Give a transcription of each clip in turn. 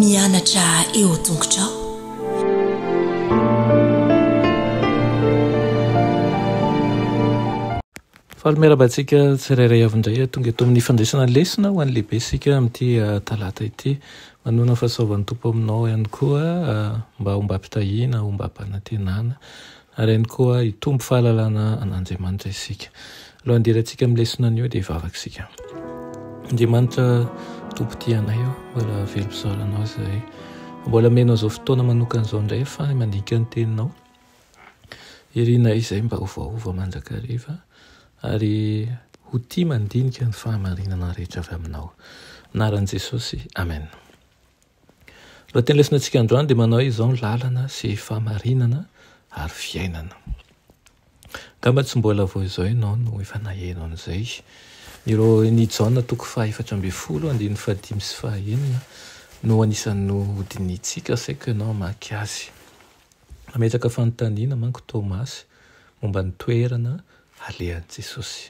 Mianatra eo an-tongotrao. Faly miarahaba antsika tsirairay avy indray tonga eto amin'ny fandraisana lesona ho an'ny lehibe isika amin'ity talata ity. Manoana ny fahasoavan'ny Tompo aminao ihany koa mba hombam-pitahiana, hombam-panantenana ary ihany koa hitombo fahalalana an'Andriamanitra isika. Alohan'ny hidirantsika amin'ny lesona anio dia hivavaka isika. Andriamanitra Tompo tia anay ô, mbola velom-pisaorana Anao izahay. Mbola omenao izao fotoana manokana izao indray fa mandinika ny teninao. Irinay izay mba ho voaova mandrakariva ary ho tia mandinika ny fahamarinana rehetra avy aminao. Anaran'i Jesosy, Amen. Lohateny lesona antsika androany dia manao hoe izao ny lalana sy fahamarinana ary fiainana. Angamba tsy mbola vao izao ianao no efa naheno an'izay. Ireo ny Jaona toko faha 14 andininy fahadimy sy faha enina no anisan'ny nohodinihintsika, asaiko ianao hamaky azy. Nametraka fanontaniana manko Tomasy momba ny toerana halehan'i Jesosy.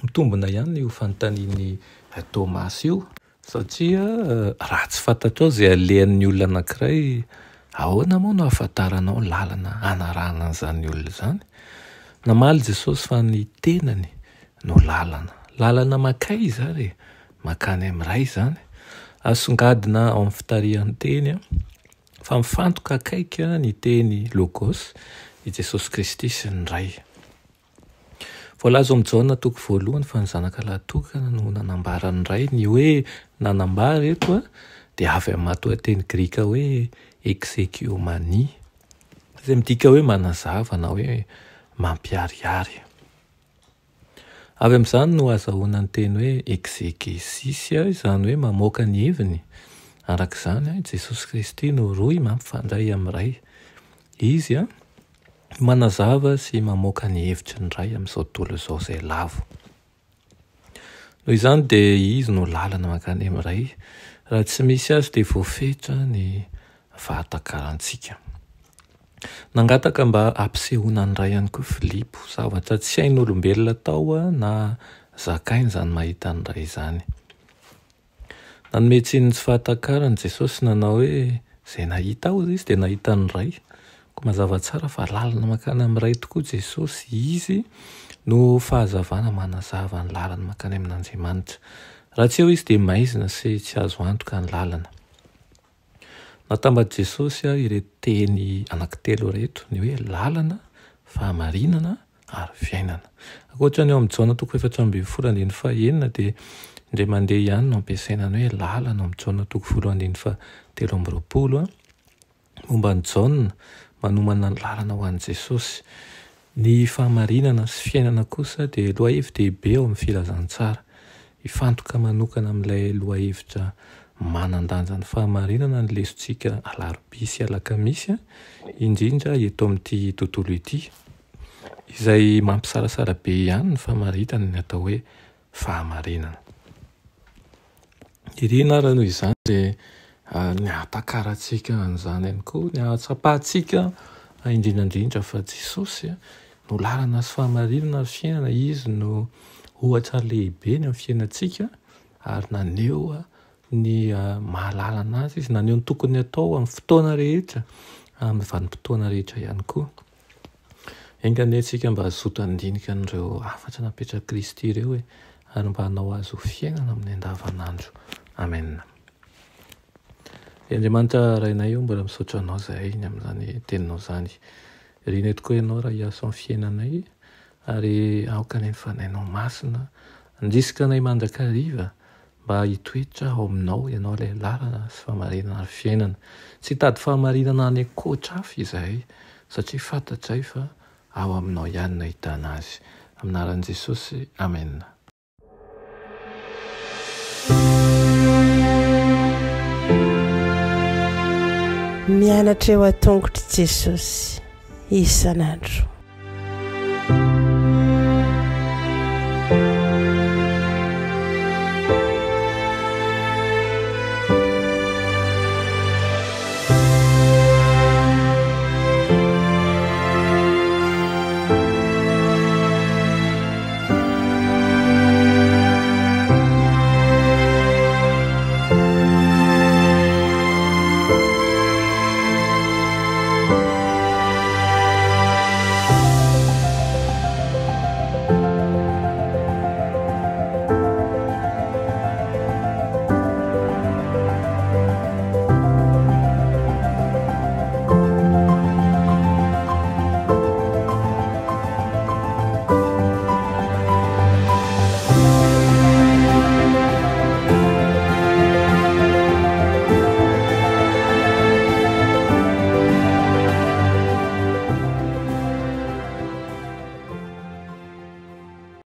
Mitombina ihany io fanontanian'i Tomasy io, satria raha tsy fantatrao izay alehan'ny olona anankiray, ahoana moa no ahafantaranao ny lalana hanarahana an'izany olona izany? Namaly Jesosy fa ny tenany no lalana. Lalana mankaiza ary e? Mankany amin'ny Ray izany. Asongadina ao amin'ny fitarihan-teny fa mifantoka akaiky ny teny Logos, i Jesosy Kristy sy ny Ray. Voalaza ao amin'ny Jaona toko voalohany fa ny Zanaka lahy tokana no nanambara ny Ray. Ny hoe nanambara eto dia avy amin'ny matoanteny grika hoe exekiomania, izay midika hoe manazava na hoe mampiharihary. Avy amin'izany no ahazahoana ny teny hoe exegesis, izany hoe mamoaka ny heviny. Araka izany, i Jesosy Kristy no rohy mampifandray amin'ny Ray. Izy no manazava sy mamoaka ny hevitry ny Ray amin'izao tontolo izao izay lavo. Noho izany dia Izy no lalana mankany amin'ny Ray. Raha tsy misy Azy dia voafetra ny fahatakarantsika. Nangataka mba hampisehoana ny Ray ihany koa Filipo. Zavatra tsy hain'olombelona atao na zakaina izany mahita ny Ray izany. Nanome tsiny ny tsy fahatakarany Jesosy nanao hoe, Izay nahita Ahy, hoy Izy, dia nahita ny Ray. Koa mazava tsara fa lalana mankany amin'ny Ray tokoa Jesosy. Izy no fahazavana manazava ny lalana mankany amin'Andriamanitra. Raha tsy eo Izy dia maizina sy tsy azo antoka ny lalana. Natambatr'i Jesosy ireto teny anankitelo ireto, ny hoe lalana, fahamarinana ary fiainana. Ankoatra ny ao amin'ny Jaona toko 14 andininy fahenina dia indray mandeha ihany no ampiasaina ny hoe lalana ao amin'ny Jaona toko voalohany andininy fahatelo amby roapolo momba an'i Jaona manomana ny lalana ho an'i Jesosy. Ny fahamarinana sy fiainana kosa dia lohahevi-dehibe ao amin'ny filazantsara. Hifantoka manokana amin'ilay lohahevitra manan-danja ny fahamarinana ny lesontsika alarobia sy alakamisy, indrindra eto amin'ity tontolo ity, izay mampisalasala be ihany ny famaritana ny atao hoe fahamarinana. Irina ary noho izany dia ny hahatakarantsika an'izany ihany koa, ny hahatsapantsika indrindra indrindra fa Jesosy no lalana sy fahamarinana ary fiainana, Izy no ohatra lehibe ny amin'ny fiainantsika ary naneho ny maha lalana azy Izy, naneho ny tokony hatao amin'ny fotoana rehetra, amin'ny vanim-potoana rehetra ihany koa. Enga anie isika mba hazoto handinika an'ireo hafatra napetrak'i Kristy ireo e, ary mba hanao azy ho fiainana amin'ny andavanandro. Amen. Ry Andriamanitra Rainay o, mbola misaotra Anao izahay ny amin'izany Teninao izany. Irinay tokoa Ianao raha hiasa ao amin'ny fiainanay, ary aoka anie ny Fanahinao Masina handrisika anay mandrakariva Mba hitoetra ao aminao Ianao ilay lalana sy fahamarinana ary fiainana. Tsy hitady fahamarinana any ankoatra hafa izahay satria fantatray fa ao aminao ihany no ahitana azy. Amin'ny anaran'i Jesosy, Amena. Mianatra eo an-tongotr'i Jesosy isan'andro.